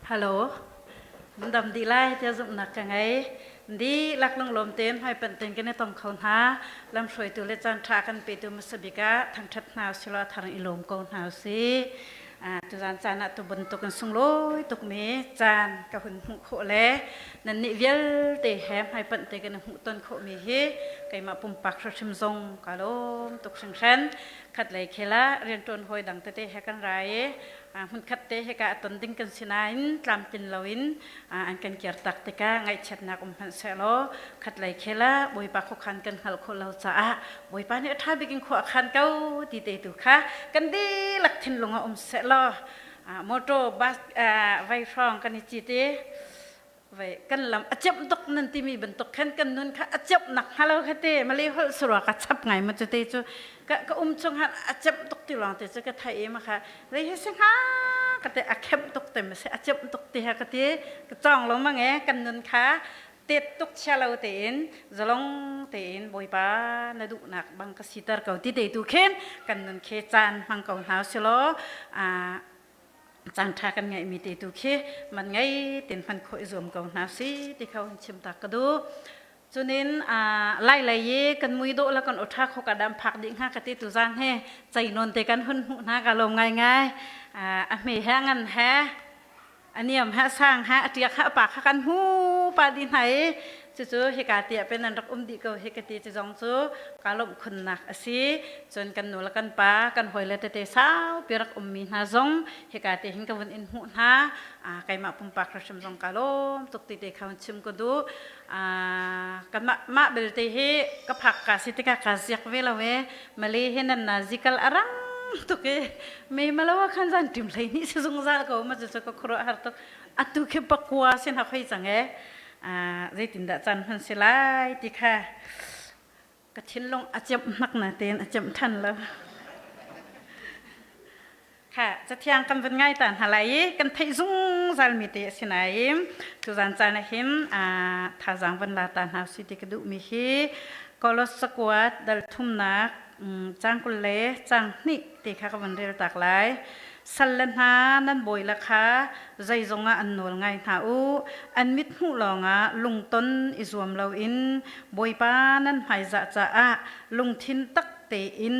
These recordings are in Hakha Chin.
Hello. Dam dih lai tiah zumhnak ka ngei. Dihlak lunglawm tein hmaipanh tein kan i tong kho hna. Lamhruaitu le caan ṭha kan petu hmasa bik ah thangṭhat hna usilaw a thar in i lawm ko hna usih. Tuzaan caan ah tu bantuk in sunglawi tukmi caan ka hun hmuh khawh le nannih vialte he hmaipanh te kan i hmuhton khawhmi hi keimah pumpak hrimhrim zong kaa lawm tuk hringhran. Khatlei khel ah rianṭuan hawi dang tete he kan ra i hmunkhat te hika a ton ding kan si nain tlamtlin loin an kan kirtak tikah ngaihchiatnak um hmanh sehlaw khatlei khel ah Bawipa khuakhan kan hngalh khawh lo caah Bawipa nih a ṭha bik in khua a khan ko ti te tu kha kan dihlak thinlung ah um sehlaw motor bus vai hrawng kan i cit i vai kan lam a cemh tuk nan timi bantuk khan kan nun kha a cemh nak hnga lo kha te mali holh surwa ka chap ngai ma cu te cu ka ka um chung han a cemh tuk ti lawng te cu ka thai i ma kha zei hi si hnga ka te a khem tuk te ma si a cemh tuk ti ha ka ti ka cawng lo mang e kan nun kha tet tuk chia lo tein zalong tein Bawipa na duhnak bang ka siter ko ti te tu khin kan nun khe caan hmang ko hna silaw caan ṭha kan ngeihmi te tu khi man ngei ten hman khawh i zuam ko hna si ti kho in chim ta ka duh. Cunin lai lei i kan mui dawh la kan awṭha kho ka dam phak dih hnga ka ti tu zan he cei nawn te kan hun hmuh hna ka lawm ngai ngai. A hme he ngan he a niam he sang he a ṭiak he a pa kha kan hmu pa dih hna i cucu hika tiah pen an rak um dih ko hi ka ti. Cu zong cu ka lawmh khunnak a si. Cun kan nu le kan pa kan hawile tete saupi rak ummi hna zong hika te hin ka vun in hmuh hna. Keimah pumpak hrimhrim zong ka lawm tuk ti te kha hun chim ka duh. Kan mah belte hi ka phak ka si tikah ka ziak ve lo e. Male hi nan na zikal a rang tuk i me malo khan zan tim hlei ni si zungzal ko ma cu ka khuaruah har tuk. Atu khi pakua sin ha khoi cang e. Zeitindah caan hman si lai ti kha ka thinlung a cemh hnak na tein a cemh than lo. Kha cathiang kan vun ngai ta hna lai i kan theih zungzal mi te a si nain tuzan caan ah hin thazaang van la ta hna si ti ka duh mi hi Kolos cakuat dal thumnak cang 20 le cang 2 ti kha ka van rel tak lai. Sal le hna nan bawi le kha zeizong ah an nawl ngai hna u. An mit hmuh lawngah lungton i zuam loin Bawipa nan hmaizah caah lungthin tak tein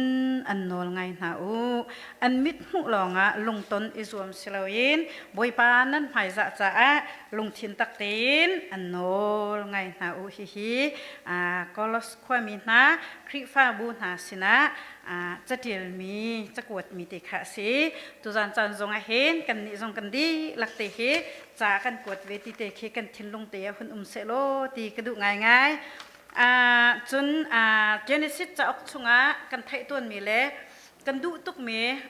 an nawl ngai hna u. An mit hmuh lawngah lungton i zuam si loin Bawipa nan hmaizah caah lungthin tak tein an nawl ngai hna u. Hihi Kolos khuami hna Khrihfabu hna sinah caṭialmi cakuatmi te kha a si. Tuzan caan zong ah hin kannih zong kan dihlak te hi ca kan kuat ve ti te khi kan thinlung te ah hun um sehlaw ti ka duh ngaingai. Cun Genesis cauk chungah kan theih tawnmi le kan duh tukmi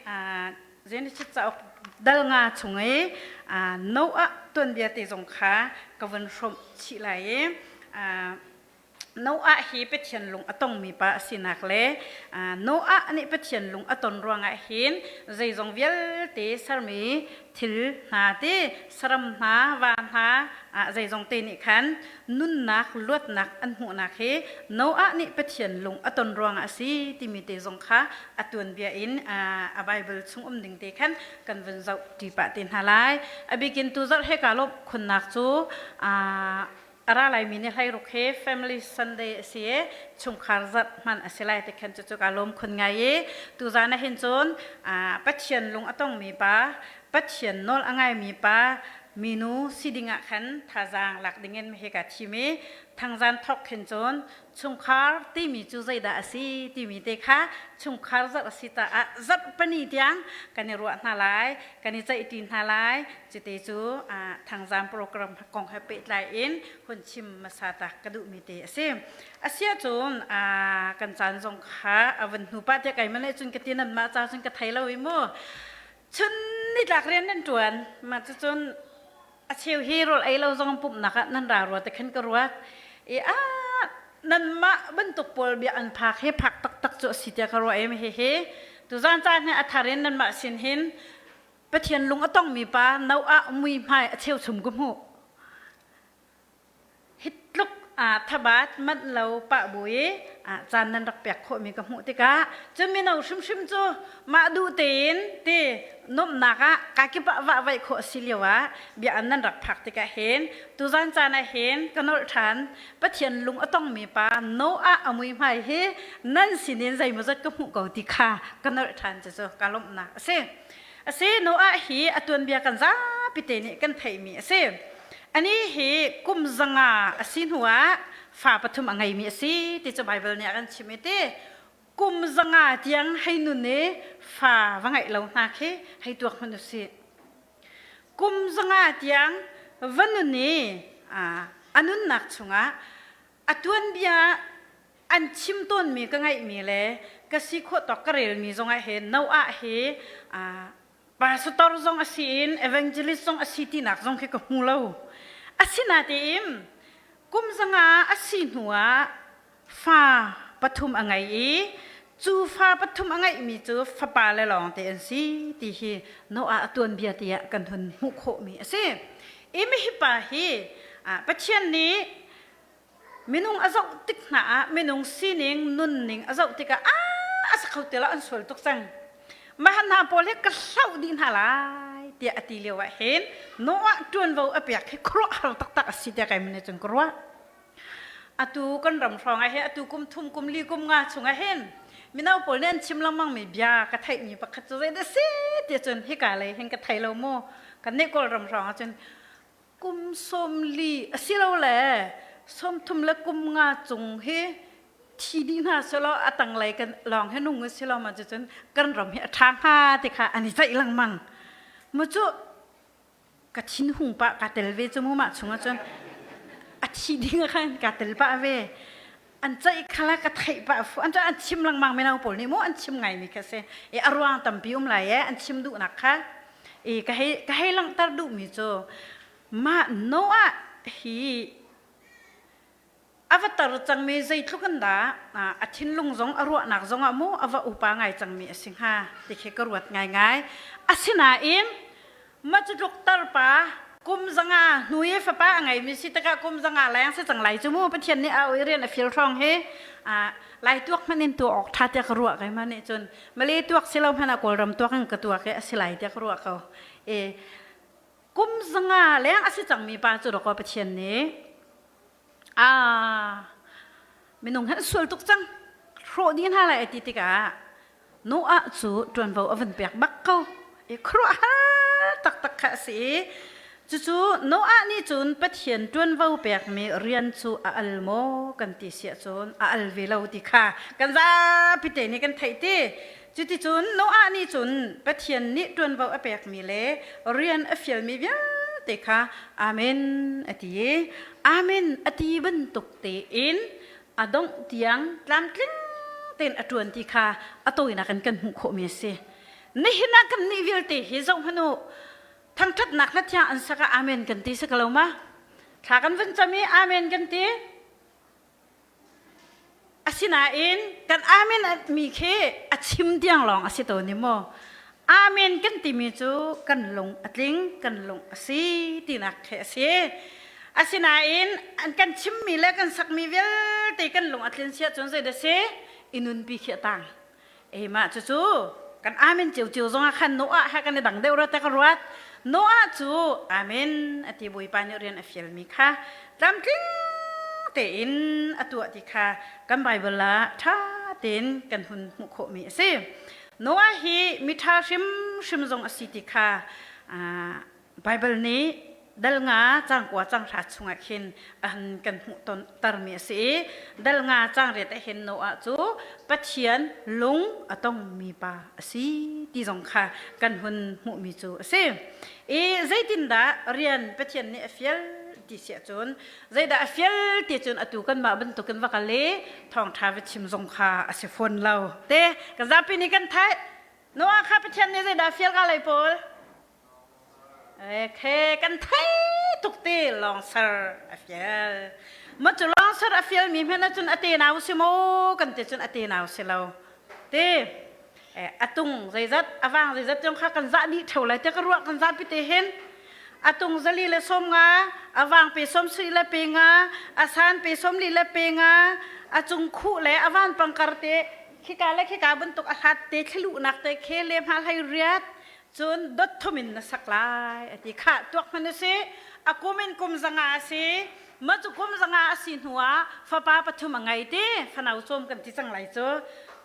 Genesis cauk dal nga chung i Noah tuanbia te zong kha ka vun hrawmh chih lai i Noah hi Pathian lung a tongmi pa a sinak le Noah nih Pathian lung a ton ruangah hin zeizong vialte sermi thil hna ti saram hna va hna zeizong te nih khan nunnak luatnak an hmuhnak hi Noah nih Pathian lung a ton ruangah a si timi te zong kha a tuanbia in a Bible chung um ding te khan kan vun zoh ṭi pah te hna lai. A bikin tu zarh he ka lawmh khunnak cu A ra laimi ni 16 hi Family Sunday a si i chungkhar zarh hman a si lai ti khan cucu kaa lawm khun ngai i tuzaan ah hin cun Pathian lung a tongmi pa, Pathian nawl a ngaimi pa, minu si ding ah khan thazaang lak dingin hi kaa thim i thangzan thawk khin cun chungkhar timi cu zeidah a si timi te kha chungkhar zarh a si caah zarh pani tiang kan i ruah hna lai, kan i ceihṭi hna lai. Cite cu thangzam program kong he pehtlai in hun chim hmasa ta ka duhmi te a si. Asiahcun kan caan zong kha a vun hnu pah tiah keimah nih cun ka ti nan mah ca cun ka thei lo i mu. Chun nitlak rian nan ṭuan mah cucun a cheu hi rawl ei lo zong pumhnak ah nan ra rua te khan ka ruat i a nanmah bantuk pawl bia an phak hi phak taktak cu a si tiah ka ruah em hihi tuzan caan hi a thar in nanmah sin hin Pathian lung a tongmi pa Noah mui hmai a cheuchum ka hmuh. Hi tluk Thabat manh lo pah bu i caan nan rak pek khawhmi ka hmuh tikah cun mino hrimhrim cu mah duh tein ti nuamhnak ah kakip ah vah vaih khawh a si lio ah bia an nan rak phak tikah hin tuzan caan ah hin ka nolh ṭhan. Pathian lung a tongmi pa Noah a muihmai hi nan sinin zeimawzat ka hmuh ko ti kha ka nolh ṭhan. Cucu ka lawmhnak a si. A si, Noah hi a tuanbia kan zapi te nih kan theihmi a si. Ani hi kum 500 a si hnuah fa pathum a ngeimi a si ti cu Baibal nih a kan chim i ti kum 500 tiang hei nun i fa va ngeih lo hna khi hei tuak hmanh u sih. Kum 500 tiang va nun i a nunnak chungah a tuanbia an chim tawnmi ka ngaihmi le ka si khawh tawk ka relmi zongah hin Noah hi pastor zong a si in evangelist zong a si tinak zong khi ka hmu lo. Asinain kum 500 a si hnuah fa pathum a ngei i cu fa pathum a ngeihmi cu fapa le lawng te an si ti hi Noah a tuanbia tiah kan hun hmuh khawhmi a si. I mihi pa hi Pathian nih minung a zoh tik hna ah minung sining nunning a zoh tikah a a sa kho ti lo, an sual tuk cang, mah hna pawl hi ka hloh dih hna lai tiah a ti lio ah hin Noah ṭuanvo a pek hi khuaruahhar taktak a si tiah kai mun cun ka ruah. Atu kan ram hrawng ah hin atu kum thum kum li kum nga chung ah hin mino pawl nih an chim lengmang mi bia ka theihmi pakhat cu zei dah si ti cun hika lei hin ka thei lo mu, kan nih Kawlram hrawng ah cun kum 40 asilole 30 le kum nga cung hi thi dih hna selaw a tanglei kan lawng hi nung si lo ma cun kan ram hi a ṭha hnga ti kha an i ceih lengmang mu. Cu ka thin hung pah ka tel ve cu mu. Mah chungah cun a thi ding ah khan ka tel pah ve. An ceih khala ka theih pah fu. An an chim lengmang mino pawl nih mu an chim ngai mi kha si e. A ruang tampi um lai e an chim duhnak kha e. Ka hei langhter duhmi cu mah Noah hi a va tar cangmi, zeitluk in dah a thinlung zong a ruahnak zong ah mu a va upa ngai cangmi a si hnga ti khi ka ruat ngaingai. Asinain mah cu tluk tarpa kum 500 hnu i fapa a ngeimi si tikah kum 500 leng si cang lai cu mu. Pathian nih a oi rian a fil hrawng hi lai tuak hmanh in tuah awk ṭha tiah ka ruah. Keimah nih cun Malay tuak si lo hmanh ah Kawlram tuak in ka tuak i a si lai tiah ka ruah ko e. Kum 500 leng a si cangmi pa cu dawkaw Pathian nih a minung han sual tuk cang, hrawh dih hna lai a ti tikah Noah cu ṭuanvo a van pek bak ko i khuaruahhar taktak kha a si i cucu Noah nih cun Pathian ṭuanvo pekmi rian cu a al maw kan ti si ahcun a al ve lo ti kha kan zapi te nih kan theih ti. Cuticun Noah nih cun Pathian nih ṭuanvo a pekmi le rian a fialmi vialte kha Amen a ti i Amen a ti bantuk tein a dongh tiang tlamtling tein a ṭuan ti kha a tawinak in kan hmuh khawhmi a si. Nihin ah kannih vialte hi zoh hmanh u, thangṭhatnak hla thiang an sak ah Amen kan ti si ko lo ma? Thla kan vun cam i Amen kan ti. Asinain kan amen mi khi a chim tiang lawng a si tawn i maw? Amen kan timi cu kan lung a tling, kan lung a si tinak khi a si. Asinain an kan chimmi le kan sakmi vialte kan lung a tlin si ahcun zeidah si? I nunpi khi a tang. E mah cucu kan amen ciocio zongah khan Noah ha kan i dang deuh rua te ka ruat. Noah cu amen a ti, Bawipa nih rian a fialmi kha tlamtling tein a tuah ti kha kan Bible ah ṭha tein kan hun hmuh khawhmi a si. Noah hi miṭha hrimhrim zong a si ti kha Bible nih dal nga cang kua cang hra chungah khin an kan hmuh tarmi a si i dal nga cang riat ah hin Noah cu Pathian lung a tongmi pa a si ti zong kha kan hun hmuhmi cu a si. I zeitindah rian Pathian nih a fial ti si ahcun, zeidah a fial ti cun atu kanmah bantukin va kal i thawngṭha va chim zong kha a si fawn lo te. Kan zapi nih kan theih. Noah kha Pathian nih zeidah a fial ka lei pawl? Okay, kan thei tuk ti, lawngser a fial. Ma cu lawngser a fial mi hmanh ahcun a te nau si maw kan ti cun a te nau si lo. Ti atung zeizat, awang zeizat zong kha kan zah dih theo lai te ka ruah kan zapi te hin. A tung 450, a vang pe 75, a san pe 45, a cung khuh le a vanpang kar te khika le khika bantuk a hlat te thliluhnak te khe le hma hlei riat cun dot thum in na sak lai a ti. Khah, tuak hmanh usih. A kum in kum 500 a si. Ma cu kum 500 a si hnu ah fapa pathum a ngei ti. Fanau cawm kan ti cang lai cu.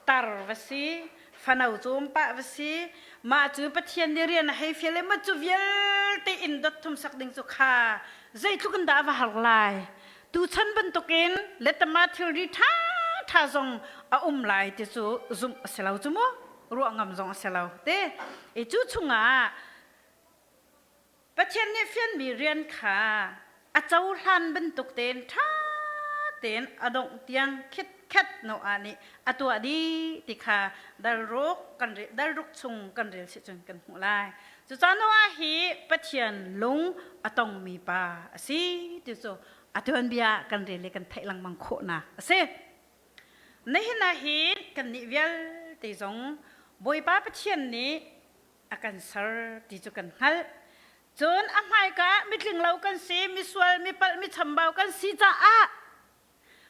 Tar va si, fano cawm pah va si. Mah cu Pathian nih rian a hei fial i ma cu vialte in dot thum sak ding cu kha zeitluk in dah a va har lai. Tuchan bantukin letama thilri ṭha ṭha zong a um lai ti cu zumh a si lo cu mu, ruah ngam zong a si lo te. I cu chungah Pathian nih fianmi rian kha a cohlan bantuk tein ṭha tein a dongh tiang khitkhet Noah nih a tuah dih ti kha dalruk kan dalruk chung kan rel si cun kan hmuh lai. Cucaah Noah hi Pathian lung a tongmi pa a si ti cu a tuanbia kan rel i kan theih lengmang khawhnak a si. Nihin ah hin kannih vialte zong Bawipa Pathian nih a kan ser ti cu kan hngalh. Cun a hmaika ah mitlinglo kan si, misual, mipalh, michambau kan si caah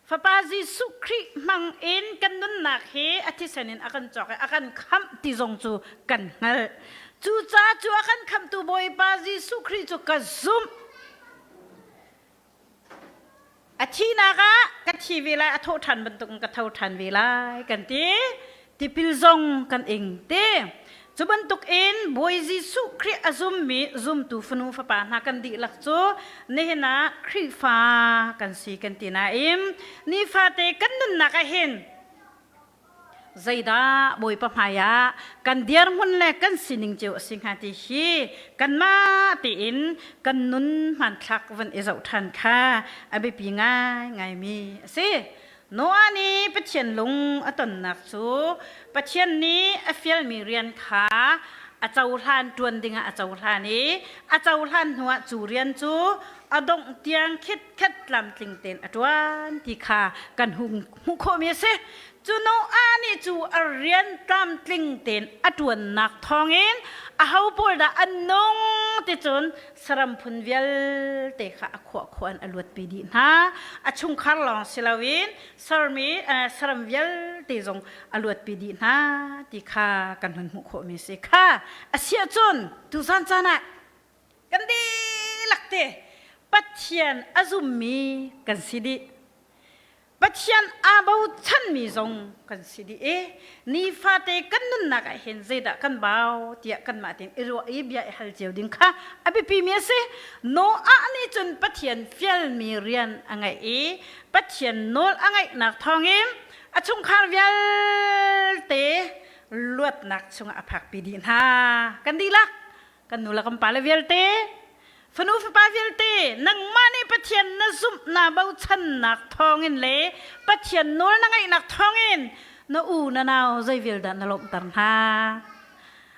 Fapa Jesuh Khrih hmang in kan nunnak hi a thisen in a kan cawk i a kan khamh ti zong cu kan hngalh. Cucaah cu a kan khamhtu Bawipa Jesuh Khrih cu ka zumh. A thihnak ah ka thi ve lai, a thawh ṭhan bantukin ka tho ṭhan ve lai kan ti. Tipil zong kan ing ti. Cu bantukin Bawi Jesuh Khrih a zummi zumtu fanu fapa hna kan dihlak cu nihin ah Khrihfa kan si kan ti nain nifate kan nunnak ah hin zeidah Bawipa hmai ah kan dirhmun le kan sining cio a si hnga ti hi kanmah tein kan nun hmanthlak van i zoh ṭhan kha a biapi ngaingaimi a si. Noah nih Pathian lung a tonnak cu Pathian nih a fialmi rian kha a cohlan ṭuan dingah a cohlan i a cohlan hnuah cu rian cu a dongh tiang khitkhet tlamtling tein a ṭuan ti kha kan hmuh khawhmi a si. Cu Noah nih cu a rian tlamtling tein a ṭuannak thawngin aho pawl dah an nung ti cun saram phun vialte kha a khuahkhua in a luatpi dih hna. A chungkhar lawng si loin sermi saram vialte zong a luatpi dih hna ti kha kan hun hmuh khawhmi a si kha. A si ahcun tuzan caan ah kan dihlak te Pathian a zummi kan si dih. Pathian aa bochanmi zong kan si dih i nifate kan nunnak ah hin zeidah kan bau tiah kanmah tein i ruah i bia i hal cio ding kha a biapimi a si. Noah nih cun Pathian fialmi rian a ngeih i Pathian nawl a ngaihnak thawngin a chungkhar vialte luatnak chungah a phakpi dih hna. Kan dihlak kan nu le kan pale vialte, fanu fapa vialte, nangmah nih Pathian na zumh na bochannak thawngin le Pathian nawl na ngaihnak thawngin na u na nau zei vial dah na lawmhter hna?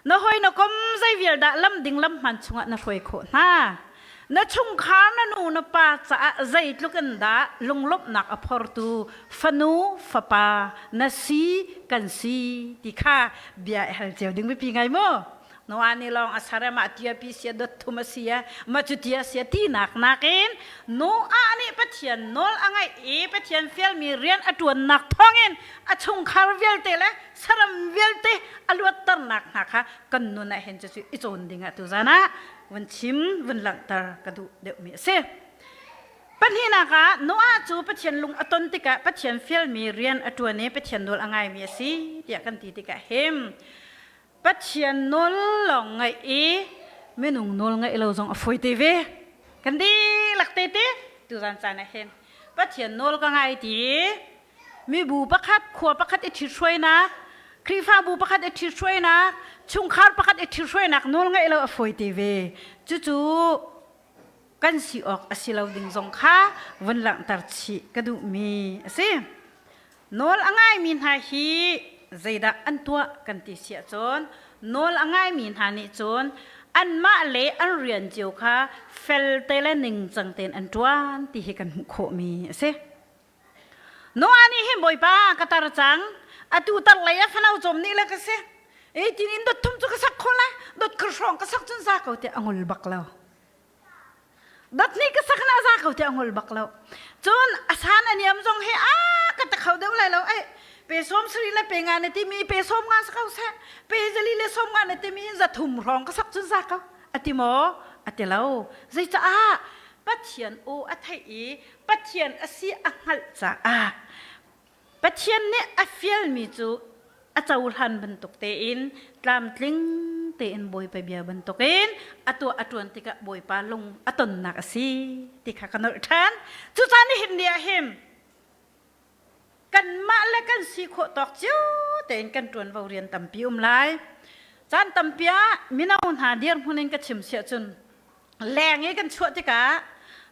Na hawi na kom zei vial dah lam ding lam hmaan chungah na hruai khawh hna? Na chungkhar na nu na pa caah zeitluk in dah lunglawmhnak a phortu fanu fapa na si kan si ti kha bia i hal cio ding biapi ngai mu. Noah nih lawng a ser mah tia pi sia dot thum a si ma cu tia sia tinak nakin Noah nih Pathian nawl a ngaih i Pathian fialmi rian a ṭuannak thawngin a chungkhar vialte le saram vialte a luatternak hna kha kan nun ah hin cucu i cawn ding ah tuzan ah vun chim vun langhter ka duh deuhmi a si. Pahnihnak ah Noah cu Pathian lung a ton tikah Pathian fialmi rian a ṭuan i Pathian nawl a ngaimi a si tiah kan ti tikah him Pathian nawl lawng ngaih i minung nawl ngaih lo zong a fawi te ve. Kan dihlak te te tuzan caan ah hin Pathian nawl ka ngai ti mibu pakhat khua pakhat i ṭhithruainak, Khrihfabu pakhat i ṭhithruainak, chungkhar pakhat i ṭhithruainak nawl ngaih lo a fawi te ve. Cucu kan si awk a si lo ding zong kha vun langhter chih ka duhmi a si. Nawl a ngaimi hna hi zeidah an tuah kan ti si ahcun nawl a ngaimi hna nih cun anmah le an rian cio kha felte le ningcang tein an ṭuan ti hi kan hmuh khawhmi a si. Noah nih hin Bawipa ka tar cang, atu tar lei ah fano cawm nih le ka si. E tin in dot thum cu ka sak kho lai, dot khar hrawng ka sak cun za ko tiah a ngol bak lo. Dot ni ka sak na za ko ti angol bak lo. Cun asan aniam zong he a ka ta kho deuh lai lo ai pe som sri le pe nga na ti mi pe som nga sa ko se pe zali le som nga na ti mi za thum rong ka sak cun za ko ati mo ati lo zei caah Pathian aw a theih i Pathian a si a hngalh caah Pathian nih a fialmi cu a cohlan bantuk tein tlamtling tein Bawipa bia bantukin a tuah a ṭuan tikah Bawipa lung a tonnak a si ti kha ka nolh ṭhan. Cucaah nihin ni ah hin kanmah le kan si khawh tawk cio tein kan ṭuanvo rian tampi um lai. Caan tampi ah mino hna dirhmun in ka chim siah cun leng i kan chuah tikah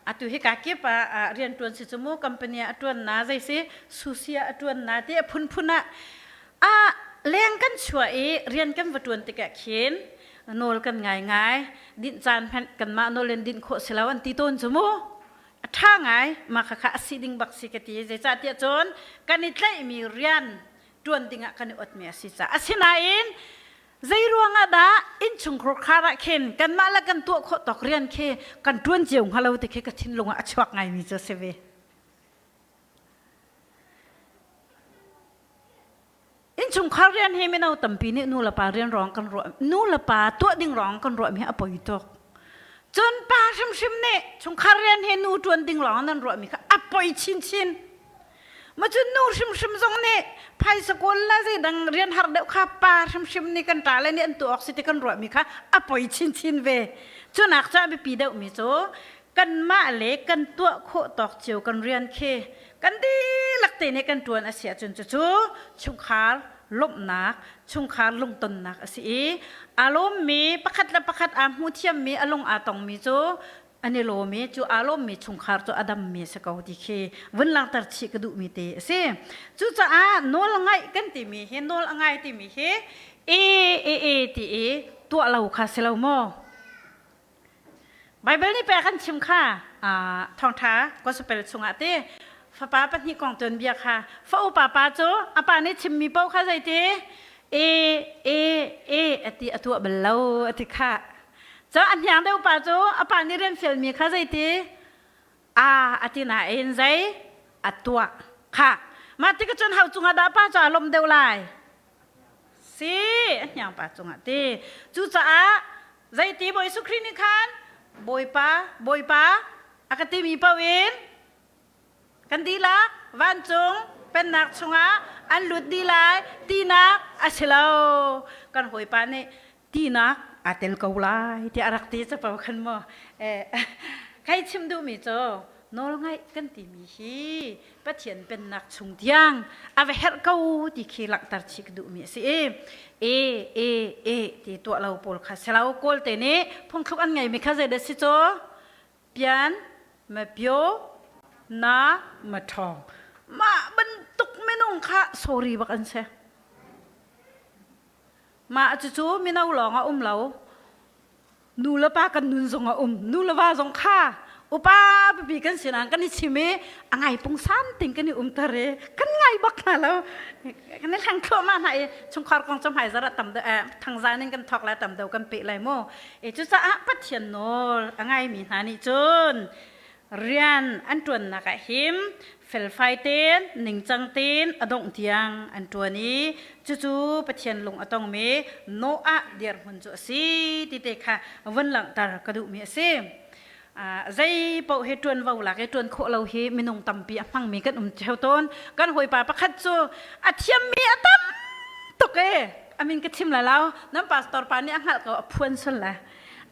atu hi ka kip ah rian ṭuan si cu mu company ah a ṭuan na zei si sushi ah a ṭuan na ti a phunphun ah a leng kan chuah i rian kan va ṭuan tikah khin nawl kan ngai ngai dinh caan hmanh kanmah nawl in dinh khawh si lo an ti tawn cu mu a ṭha ngai mah khakha a si ding bak si ka ti zeicahtiah cun kan i tlaihmi rian ṭuan dingah kan i otmi a si caah asinain Zei ruangah dah innchungkhar khar ah khin kanmah le kan tuah khawh tawk rian khi kan ṭuan cio hnga lo ti khi ka thinlung ah a chuak ngaimi cu a si ve. Innchungkhar rian hi mino tampi nih nu le pa rian rong kan ruah nu le pa tuah ding rong kan ruahmi hi a poi tuk. Cun pa hrimhrim nih chungkhar rian hi nu ṭuan ding lawng nan ruahmi kha a poi chinchin. Ma cun nu hrimhrim zong nih phaisa kawl la zeidang rian har deuh kha pa hrimhrim nih kan ṭa le nih an tuah awk si ti kan ruahmi kha a poi chinchin ve. Cunak cu a biapi deuhmi cu kanmah le kan tuah khawh tawk cio kan rian khi kan dihlak te nih kan ṭuan a si ahcun cucu chungkhar lawmhnak, chungkhar lungtonnak a si i aa lawmmi pakhat le pakhat aa hmu thiammi a lung aa tongmi cu an i lawm i cu aa lawmmi chungkhar cu a dammi a si ko ti khi vun langhter chih ka duhmi te a si. Cucaah nawl ngaih kan timi hi nawl a ngai timi hi e e e ti i tuah lo kha si lo maw? Baibal nih pek an chim kha thawngṭha gospel chungah ti fapa pahnih kong tuanbia kha fa upa pa cu a pa nih chimmi paoh kha zeiti e e e a ti a tuah bal lo a ti kha Cu a hniang deuh pa cu a pa nih rian fialmi kha zeiti a a ti nain zei a tuah kha mah tikah cun hau cungah dah pa cu aa lawmh deuh lai si a hniang pa cungah ti cucaah zeiti Bawi Jesuh Khrih nih khan Bawipa Bawipa a ka timi paoh in kan dihlak vancung pennak chungah an lut dih lai tinak a si lo kan hawipa nih tinak aa tel ko lai tiah a rak ti capo khan maw kai chim duhmi cu nawlngaih kan timi hi Pathian pennak chung tiang a va herh ko ti khi langhter chih ka duhmi a si i e e e ti tuah lo pawl kha si lo kawl te nih phungthluk an ngeimi kha zeidah si cu pian ma pio na ma ṭhawng mah bantuk minung kha sorry bak an si Mah cucu mino lawng a um lo. Nu le pa kan nun zong a um. Nu le va zong kha upa pipi kan si nain kan i chim i a ngai pungsan ting kan i umter i kan ngai bak hna lo. Kan i hleng thluahmah hna i chungkhar kong cu hmaizarh ah tam deuh thangzan in kan thawk lai tam deuh kan peh lai mu. E cucaah Pathian nawl a ngaimi hna nih cun rian an ṭuannak ah him felfai tein ningcang tein a dongh tiang an ṭuan i cucu Pathian lung a tongmi Noah dirhmun cu a si ti te kha vun langhter ka duhmi a si. Zei paoh hi ṭuanvo lak i ṭuan khawh lo hi minung tampi a hmangmi kan um theo tawn. Kan hawipa pakhat cu a thiammi a tam tuk e a min ka chim lai lo nan pastor pa nih a hngalh ko a phuan sul le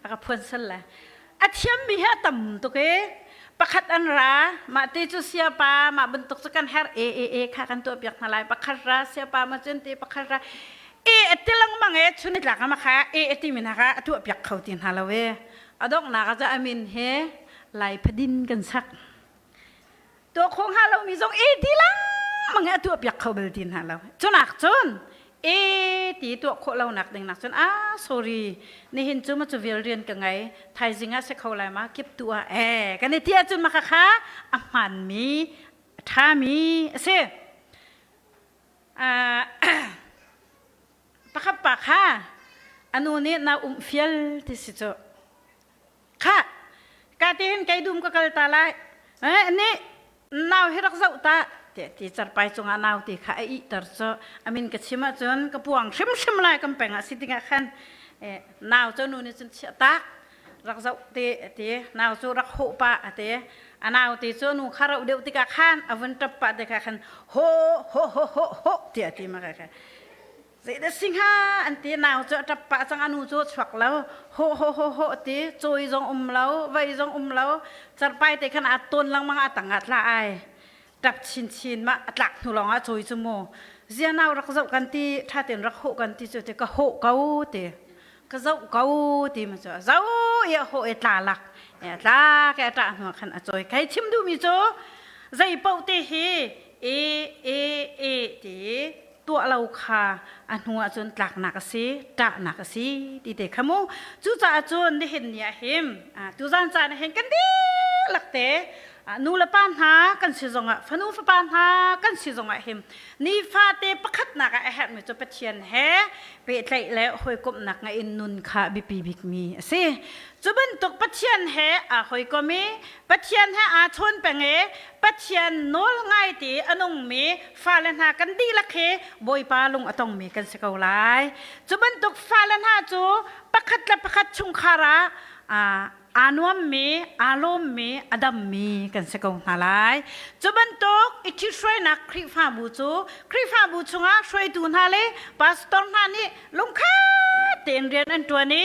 a ka phuan sul le a thiammi hi a tam tuk i pakhat an ra mah te cu siapa mah bantuk cu kan herh e e e kha kan tuah piak hna lai pakhat ra siapa ma cun te pakhat ra e a ti lengmang e chun i tlak ama kha e a timi hna kha a tuah piak kho ti hna lo e a donghnak ah cu amin he lai phadin kan sak tuah kho hnga lomi zong e ti lengmang i a tuah piak kho bal ti hna lo cunak cun e ti tuah khawh lo nak ding nak cun ah sorry nihin cu ma cu vial rian ka ngei thaizing ah se kho lai ma kip tu ah e kan i ti ahcun ma kha a hmaan mi a ṭha mi a si pakhat pa kha anu nih na um fial ti si cu Khah, ka ti hin kei dum ka kal ta lai. Eh ni nau hi rak zoh ta te ti carpai cungah nau ti kha a ihter cu amin ka chim ahcun ka puang hrimhrim lai kan peng ah si dingah khan nau cu nu nih cun chiah tak rak zoh te ti nau cu rak hawh pah a ti a nau te cu nu kha rauh deuh tikah khan a vun ṭap pah tikah khan ho ho ho ho ho tiah ti ma ka Zeidah si hnga an ti nau cu a ṭap pah cang a nu cu a chuak lo ho ho ho ho ti cawi zong um lo vei zong um lo cerpai te khan aa tawn lengmang a tang ah tla ai ṭap chinchin mah a tlak hnu lawng ah cawi cu mu zia nau rak zoh kan ti ṭha tein rak hawh kan ti cu ti ka hawh ko ti ka zoh ko ti ma cu zo i a hawh i tla lak tla ke a ṭah hnu ah khan a cawi kai chim duhmi cu zei paoh te hi e e e ti tuah lo kha a hnu ah cun tlaknak a si ṭahnak a si ti te kha mu cucaah cun nihin ni ah hin tuzan caan ah hin kan dihlak te nu le pa hna kan si zongah fanu fapa hna kan si zongah hin nifate pakhatnak ah a herhmi cu Pathian he pehtlaih le hawikomhnak ngeih in nun kha biapi bikmi a si cu bantuk Pathian he aa hawikom i Pathian he aa chawn peng i Pathian nawl ngai ti a nungmi fale hna kan dihlak hi Bawipa lung a tongmi kan si ko lai. Cu bantuk fale hna cu pakhat le pakhat chungkhar ah aa nuammi, aa lawmmi, a dammi kan si ko hna lai. Cu bantuk i ṭhithruainak Khrihfabu cu Khrihfabu chungah hruaitu hna le pastor hna nih lungkhat tein rian an ṭuan i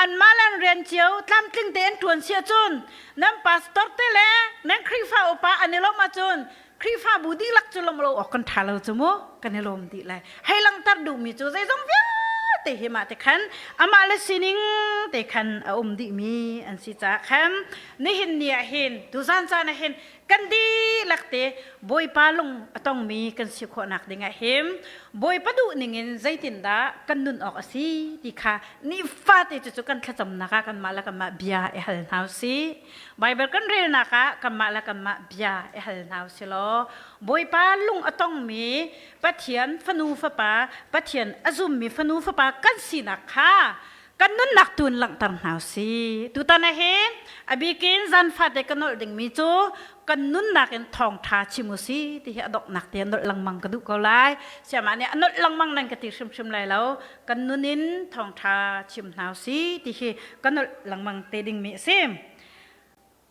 anmah le an rian cio tlamtling tein ṭuan si ahcun nan pastor te le nan Khrihfa upa an i lawmh ahcun Khrihfabu dihlak cu lawmh lo awk kan ṭha lo cu mu kan i lawm dih lai. Hei langhter duhmi cu zeizong vialte hi mah te khan amah le sining te khan a um dihmi an si caah khan nihin ni ah hin tuzan caan ah hin kan dihlak te Bawipa lung a tongmi kan si khawhnak ding ah hin Bawipa duh ningin zeitindah kan nun awk a si ti kha nifate cu cu kan thlacamnak ah kanmah le kanmah bia i hal hna usih. Baibal kan relnak ah kanmah le kanmah bia i hal hna usih law Bawipa lung a tongmi Pathian fanu fapa Pathian a zummi fanu fapa kan sinak kha kan nunnak tu in langhter hna usih. Tutan ah hin a bikin zan fate ka nolh dingmi cu kan nunnak in thawngṭha chim usih ti hi a donghnak te nolh lengmang ka duh ko lai. Siamah nih a nolh lengmang nan ka ti hrimhrim lai lo. Kan nun in thawngṭha chim hna usih ti hi ka nolh lengmang te dingmi a si.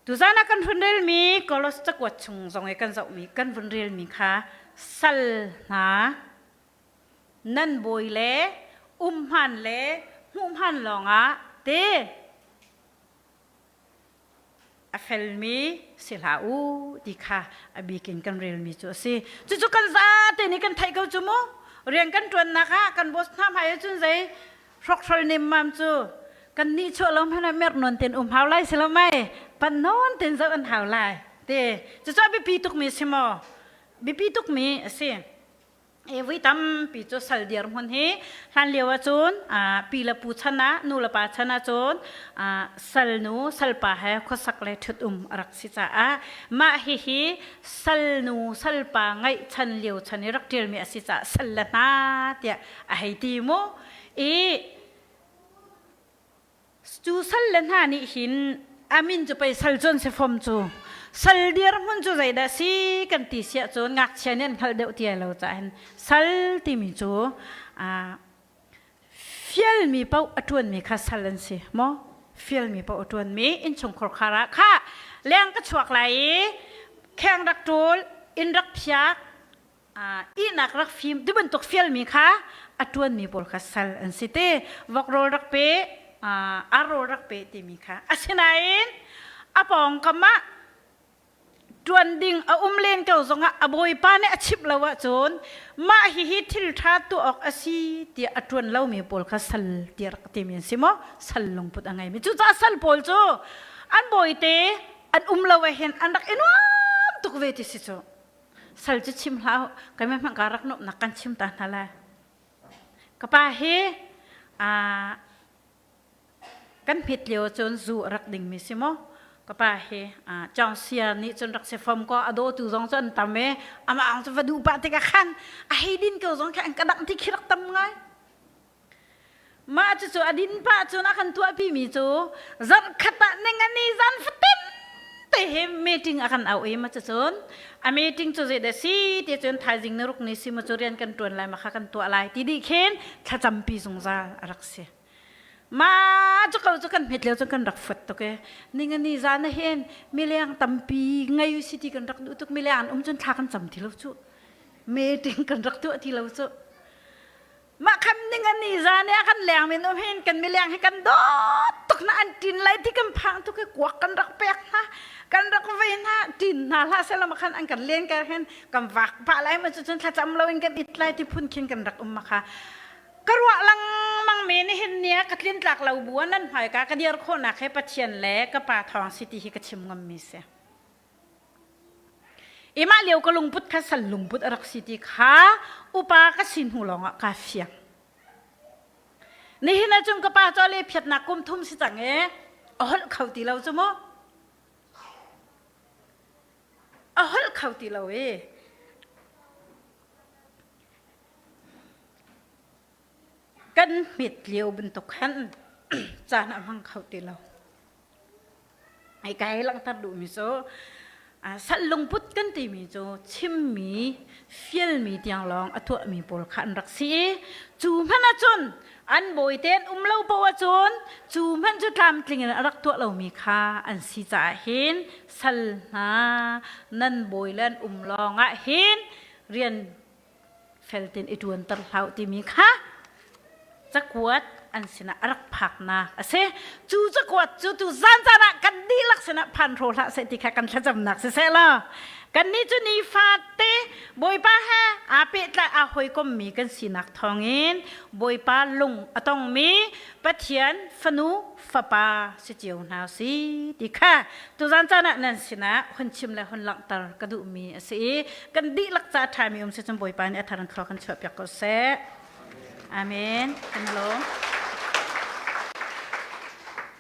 Tuzan ah kan hun relmi Kolos cakuat chung zong i kan zohmi kan vun relmi kha sal hna nan bawi le umhman le hmuhman lawngah te a felmi si hlah u ti kha a bikin kan relmi cu a si. Cucu kan zate nih kan theih ko cu mu. Rian kan ṭuannak ah kan boss hna hmai ahcun zei hrokhrol nemmam cu kan nih chuah lo hmanh ah merh nawn ten um hau lai si lo mei pan nawn ten zoh an hau lai te cucu a biapi tukmi si maw biapi tukmi a si. Vui tampi cu sal dirhmun hi hlan lio ahcun pi le pu chan ah nu le pa chan ahcun salnu salpa he khuasak le ṭhut um a rak si caah mah hihi salnu salpa ngeih chan lio chan i rak ṭialmi a si caah sal le hna tiah a hei ti mu i Cu sal le hna nih hin a min cu pei sal cun si fom cu sal dirhmun cu zeidah si kan ti siah cun ngakchia nih an hngalh deuh ti lo caah hin sal timi cu fialmi paoh a ṭuanmi kha sal an si maw fialmi paoh a ṭuanmi innchungkhar khar ah kha leng ka chuak lai i kheng rak ṭul inn rak phiak ihnak rak fim ti bantuk fialmi kha a ṭuanmi pawl kha sal an si te vok rawl rak pe ar rawl rak pe timi kha asinain a pawngkam ah ṭuan ding a um len ko zongah a bawipa nih a chimh lo ahcun mah hihi thil ṭha tuah awk a si tiah a ṭuan lomi pawl kha sal tiah rak timi an si maw sal lungput a ngeimi cucaah sal pawl cu an bawite an um lo ah hin an rak i nuam tuk ve ti si cu Sal cu chim hlah u, keimah hmanh ka rak nuamhnak kan chim ta hna lai. Ka pa hi kan hmet lio cun zu a rak dingmi si maw? Ka pa hi Chawngsia nih cun rak si fom ko a dawtu zong cu an tam i amah ang cu va duh pah tikah khan a hei din ko zong khi an ka dangh ti khi rak tam ngai. Mah cucu a din pah cun a kan tuahpi mi cu zarh khat ah ning ani zan fatin. te he meeting a kan au i ma cun a meeting cu zei dah si ti cun thaizing ni ruk ni si ma cu rian kan ṭuan lai ma kha kan tuah lai ti dih khin thlacampi zungzal a rak si. Ma cu ko cu kan hmet lio cu kan rak fuat tuk e. Ningani zan ah hin mileng tampi ngei si ti kan rak duh tuk mileng an um cun thla kan cam ti lo cu. Meeting kan rak tuah ti lo cu. Mah kham ning an ni zan i a kan leng min um hin kan mileng hi kan dawt tuk na an tin lai ti kan phang tuk i kuak kan rak pek hna kan rak vei hna tin hna hlah sela ma khan an kan len ka hin kan vak pah lai ma cu cun thlacam lo in kan it lai ti phun khin kan rak um ma kha ka ruah lengmang me ni hin nia ka tlin tlak lo bu nan hmai ka ka dir khawhnak he Pathian le ka pa thawng si ti hi ka chim ngam mi si. Imah lio ka lungput kha sal lungput a rak si ti kha upa ka si hnu lawngah kaa fiang. Nihin ahcun ka pa cu a le phiatnak kum thum si cang i a holh kho ti lo cu mu. A holh kho ti lo i kan hmet lio bantuk khan caan a hmang kho ti lo. Hika hi langhter duhmi cu sal lungput kan timi cu chimmi fialmi tiang lawng a tuahmi pawl kha an rak si i cu hmanh ahcun an bawi tein um lo paoh ahcun cu hmanh cu tlamtling in a rak tuah lomi kha an si caah hin sal hna nan bawi le an um lawng ah hin rian felten i ṭuanter hlah timi kha cakuat an sinah a rak phaknak a si. Cu cakuat cu tu zan zan ah kan dihlak sinah phan hraw hlah seh ti kha kan thlacamnak si seh law kannih cu nifate Bawipa he aa pehtlai aa hawikommi kan sinak thawngin Bawipa lung a tongmi Pathian fanu fapa si cio hna si ti kha tuzan caan ah nan sinah hun chim le hun langhter ka duhmi a si i kan dihlak ca ṭhami um si cun Bawipa nih a thar in thlua kan chuahpiak ko seh. Amen. Kan lawm.